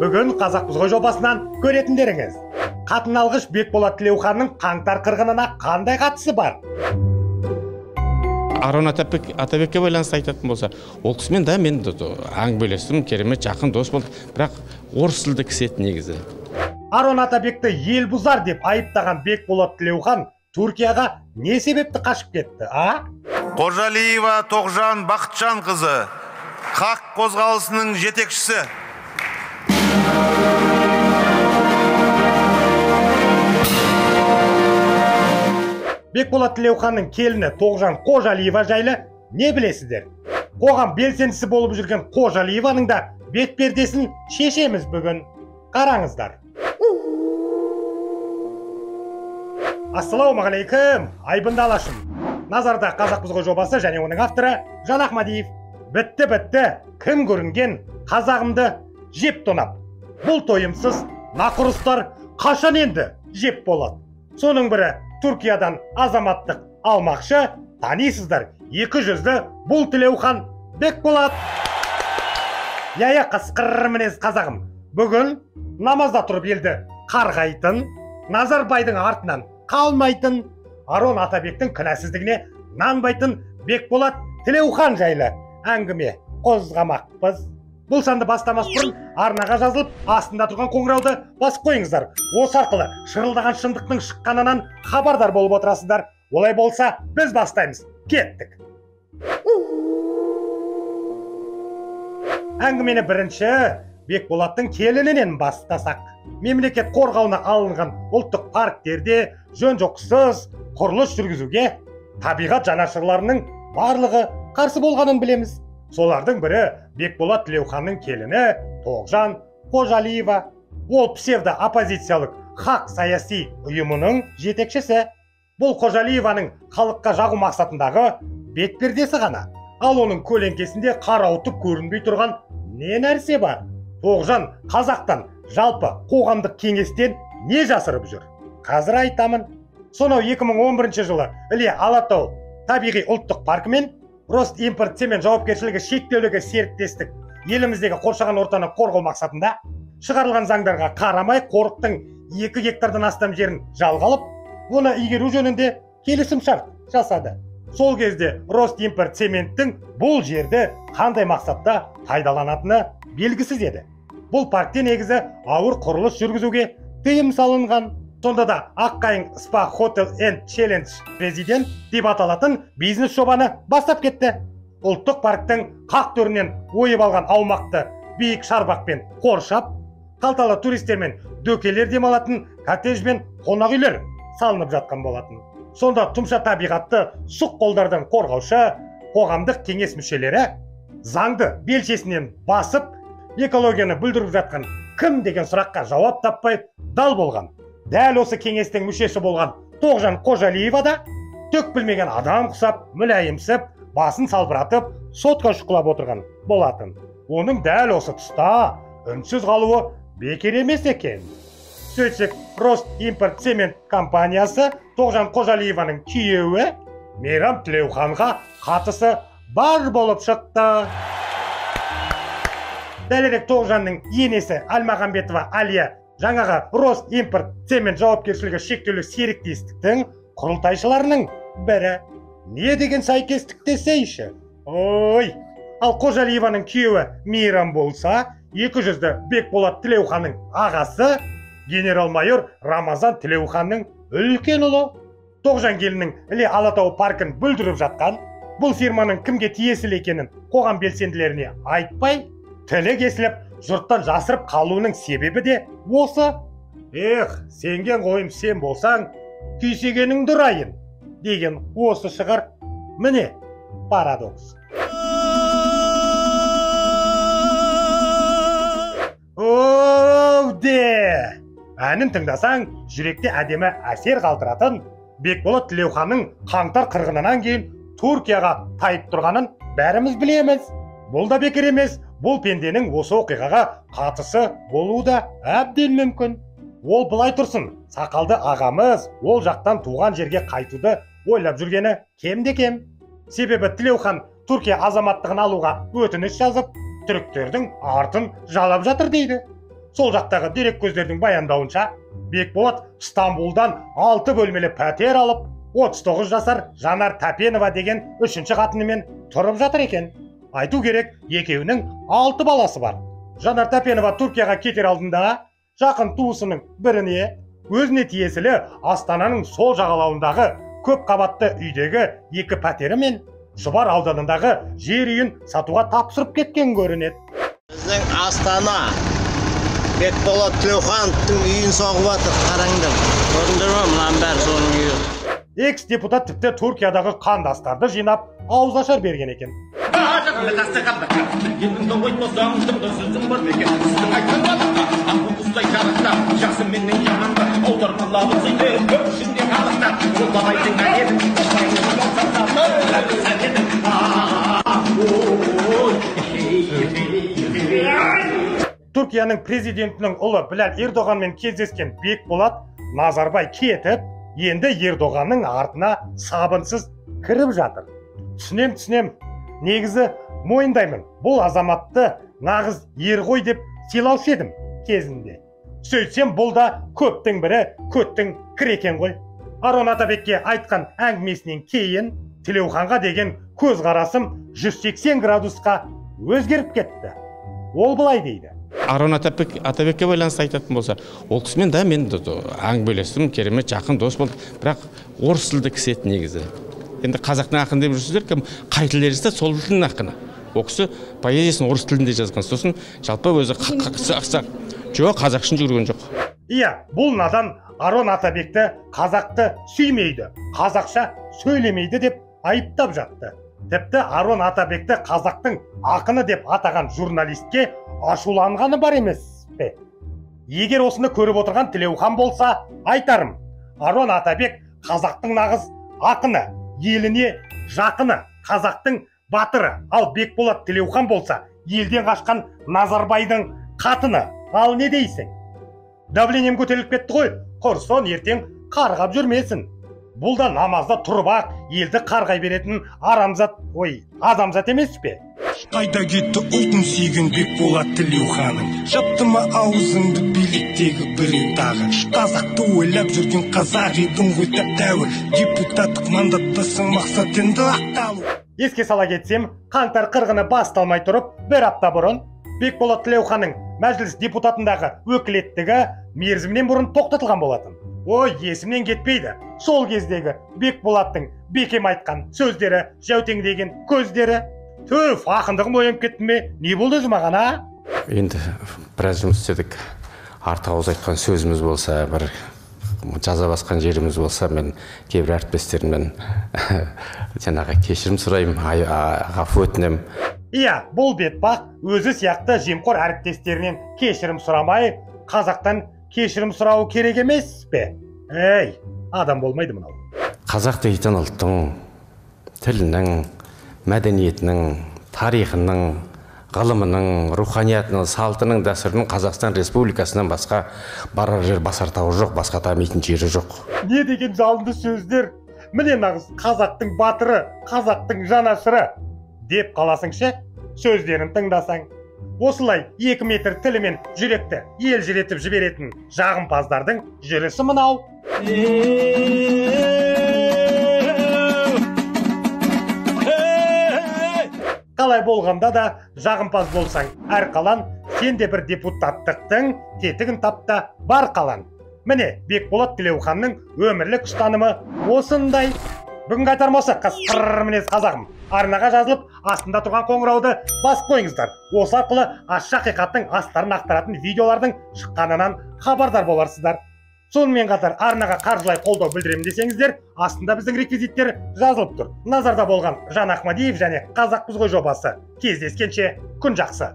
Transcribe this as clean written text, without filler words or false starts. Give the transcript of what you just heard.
Бүгін Қазақпыз ғой жобасынан көретіндеріңіз. Қатын алғыш Бекболат Тілеуханның қаңтар қырғынына қандай қатысы бар? Арон Атабекке байланысты айтатын болса, ол кісімен да мен әңгімелестім, керемет жақын дос болдық, бірақ орыс тілді кісі еді негізі. Арон Атабекті ел бұзар деп айыптаған Бекболат Тілеухан Түркияға не себепті қашып кетті, а? Қожалиева Тоғжан Бақытжан қызы, Хақ қозғалысының жетекшісі. Бекболат Тілеуханның келіні Тоғжан Қожалиева жайлы не білесіздер? Қоғам белсендісі болып жүрген Қожалиеваның да бет пердесін шешеміз бүгін. Қараңыздар. Ассалаумағалейкум, айбынды алашым. Назарда Қазақпыз ғой жобасы және оның авторы Жан Ахмадиев. Бітті, кім көрінген қазағымды жеп тонап. Бұл тойымсыз нақұрыстар қашан енді жеп болады? Соның бірі Түркиядан азаматтық алмақшы, танисыздар, екі жүзді бұл Тілеухан Бекболат. Яя қасқыр мінез қазағым. Бүгін намазда тұрып елді қарғайтын, Назарбайдың артынан қалмайтын, Арон Атабектің кінәсіздігіне нанбайтын Бекболат Тілеухан жайлы әңгіме қозғамақпыз. Бұл санды бастамас бұрын арнаға жазылып, астында тұрған қоңырауды басып қойыңыздар. Осы арқылы шырылдаған шындықтың шыққанынан хабардар болып отырасыздар. Олай болса, біз бастаймыз. Кеттік. Әңгімені бірінші Бекболаттың келінінен бастасақ. Мемлекет қорғауына алынған ұлттық парктерде жөн жоқсыз құрылыс жүргізуге табиғат жанашырларының барлығы қарсы болғанын білеміз. Солардың бірі Бекболат Тілеуханның келіні Тоғжан Қожалиева. Ол псевдо оппозициялық Хақ саяси ұйымының жетекшісі. Бұл Қожалиеваның халыққа жағу мақсатындағы бетпердесі ғана. Ал оның көлеңкесінде қарауытып көрінбей тұрған не нәрсе бар? Тоғжан қазақтан, жалпы қоғамдық кеңестен не жасырып жүр? Қазір айтамын. Сонау 2011 жылы Іле Алатау табиғи ұлттық паркі мен Ростимпорт цемент жауапкершілігі шектеулігі серіктестік еліміздегі қоршаған ортаны қорғау мақсатында шығарылған заңдарға қарамай қорықтың 2 гектардан астам жерін жалға алып, оны игеру жөнінде келісімшарт жасады. Сол кезде Ростимпорт цементтің бұл жерді қандай мақсатта пайдаланатыны белгісіз еді. Бұл паркте негізі ауыр құрылыс жүргізуге тыйым салынған. Сонда да Аққайың Спа Хотел энд Челлендж Президент деп аталатын бизнес жобаны бастап кетті. Ұлттық парктің қақ төрінен ойып алған аумақты биік шарбақпен қоршап, қалталы туристер мен дөкелер демалатын коттедж бен қонақ үйлер салынып жатқан болатын. Сонда тұмша табиғатты сұқ қолдардан қорғаушы қоғамдық кеңес мүшелері заңды белшесінен басып, экологияны бүлдіріп жатқан кім деген сұраққа жауап таппай дал болған. Дәл осы кеңестің мүшесі болған Тоғжан Қожалиева да түк білмеген адам құсап, мүләйімсіп, басын салбыратып, сотқа шұқылап отырған болатын. Оның дәл осы тұста үнсіз қалуы бекер емес екен. Сөйтсек, Ростимпорт цемент компаниясы Тоғжан Қожалиеваның күйеуі Мейрам Тілеуханға қатысы бар болып шықты. Дәлірек Тоғжанның енесі Әлмағамбетова Әлия жаңағы Ростимпорт цемент жауапкершілігі шектеулі серіктестіктің құрылтайшыларының бірі. Не деген сәйкестік десейші? Ой, ал Қожалиеваның күйеуі Мейрам болса, екі жүзді Бекболат Тілеуханның ағасы, генерал-майор Рамазан Тілеуханның үлкен ұлы. Тоғжан келіннің Іле Алатау паркін бүлдіріп жатқан, бұл фирманың кімге тиесілі екенін қоғам белсенділеріне айтпай, тілі кесіліп, жұрттан жасырып қалуының себебі де осы. Эх, сенген қойым сен болсаң, күйсегеніңді ұрайын деген осы шығар. Міне парадокс. Оу де! Әнін тыңдасаң, жүректе әдемі әсер қалдыратын Бекболат Тілеуханның қаңтар қырғынынан кейін Түркияға тайып тұрғанын бәріміз білеміз. Бұл да бекер емес, бұл пенденің осы оқиғаға қатысы болуы да әбден мүмкін. Ол былай тұрсын, сақалды ағамыз ол жақтан туған жерге қайтуды ойлап жүргені кемде кем. Себебі Тілеухан Түркия азаматтығын алуға өтініш жазып, түріктердің артын жалап жатыр дейді. Сол жақтағы дереккөздердің баяндауынша, Бекболат Стамбулдан 6 бөлмелі пәтер алып, 39 жасар Жанар Тәпенова деген үшінші қатынымен тұрып жатыр екен. Айту керек, екеуінің 6 баласы бар. Жанар Тәпенова Түркияға кетер алдында жақын туысының біріне өзіне тиесілі Астананың сол жағалауындағы көп қабатты үйдегі 2 пәтері мен Шұбар ауданындағы жер үйін сатуға тапсырып кеткен көрінеді. Біздің Астана Бекболат Тілеухановтың үйін соғып жатыр, қараңдар. Көрдіңдер ме, мынаның бәрі соның үйі. Экс-депутат тіпті Түркиядағы қандастарды жинап ауызашар берген екен. Түркияның президентінің ұлы Біләл Ердоғанмен кездескен Бекболат Назарбай кетіп, енді Ердоғанның артына сабынсыз кіріп жатыр. Түсінем. Негізі мойындаймын, бұл азаматты нағыз ер ғой деп сыйлаушы едім кезінде. Сөйтсем бұл да көптің бірі көттің кірі екен ғой. Арон Атабекке айтқан әңгімесінен кейін Тілеуханға деген көзқарасым 180 градусқа өзгеріп кетті. Ол былай дейді. Арон Атабекке байланысты айтатын болса, ол кісімен да мен әңгімелестім, керемет жақын дос болдық. Бірақ орыс тілді кісі еді негізі. Енді қазақтың ақыны деп жүрсіздер, кім қай тілде жазса сол тілдің ақыны. Ол кісі поэзиясын орыс тілінде жазған. Сосын жалпы өзі жоқ, қазақ үшін жүгірген жоқ. Иә, бұл надан Арон Атабекті қазақты сүймейді, қазақша сөйлемейді деп айыптап жатты. Тіпті Арон Атабекті қазақтың ақыны деп атаған журналистке ашуланғаны бар емес пе? Егер осыны көріп отырған Тілеухан болса, айтарым, Арон Атабек қазақтың нағыз ақыны, еліне жақыны, қазақтың батыры. Ал Бекболат Тілеухан болса, елден қашқан Назарбайдың қатыны. Ал не дейсің? Давлением көтеріліп кетті ғой, құрсын ертең қарғап жүрмесін. Бұл да намазда тұрып-ақ елді қарғай беретін арамзат, ой, адамзат емес пе? Қайда кетті ұлтын сүйген Бекболат Тілеуханың? Жапты ма аузыңды биліктегі біреу тағы? Қазақты ойлап жүрген қазақ едің ғой тәп-тәуір. Депутаттық мандаттасың, мақсат енді ақталу. Еске сала кетсем, қаңтар қырғыны басталмай тұрып, бір апта бұрын Бекболат Тілеуханның мәжіліс депутатындағы өкілеттігі мерзімінен бұрын тоқтатылған болатын. Ой, есімнен кетпейді. Сол кездегі Бекболаттың бекем айтқан сөздері, жәутеңдеген көздері. Түф, ақындығым оянып кетті ме? Не болды өзі маған, а? Енді біраз жұмыс істедік. Артық ауыз айтқан сөзіміз болса, бір жаза басқан жеріміз болса, мен кейбір әріптестерімнен жаңағы кешірім сұраймын, ғафу өтінемін. Иә, бұл бетбақ өзі сияқты жемқор әріптестерінен кешірім сұрамай, қазақтан кешірім сұрауы керек емес пе? Ей, адам болмайды мынау. Қазақ дейтін ұлттың тілінің, мәдениетінің, тарихының, ғылымының, руханиятының, салтының, дәстүрінің Қазақстан Республикасынан басқа барар жер, басар тауы жоқ, басқа дамитын жері жоқ. Не деген жалынды сөздер! Міне нағыз қазақтың батыры, қазақтың жанашыры деп қаласыңшы, сөздерін тыңдасаң. Осылай 2 метр тілімен жүректі елжіретіп жіберетін жағымпаздардың жүрісі мынау. Қалай болғанда да жағымпаз болсаң, әр қалан, сен де бір депутаттықтың тетігін тапта бар қалан. Міне, Бекболат Тілеуханның өмірлік ұстанымы осындай. Бүгінгі айтарым осы, қасқыр мінез қазағым. Арнаға жазылып, астында тұрған қоңырауды басып қойыңыздар. Осы арқылы ащы ақиқаттың астарын ақтаратын видеолардың шыққанынан хабардар боларсыздар. Сонымен қатар арнаға қаржылай қолдау білдіремін десеңіздер, астында біздің реквизиттер жазылып тұр. Назарда болған Жан Ахмадиев және Қазақпыз ғой жобасы. Кездескенше күн жақсы.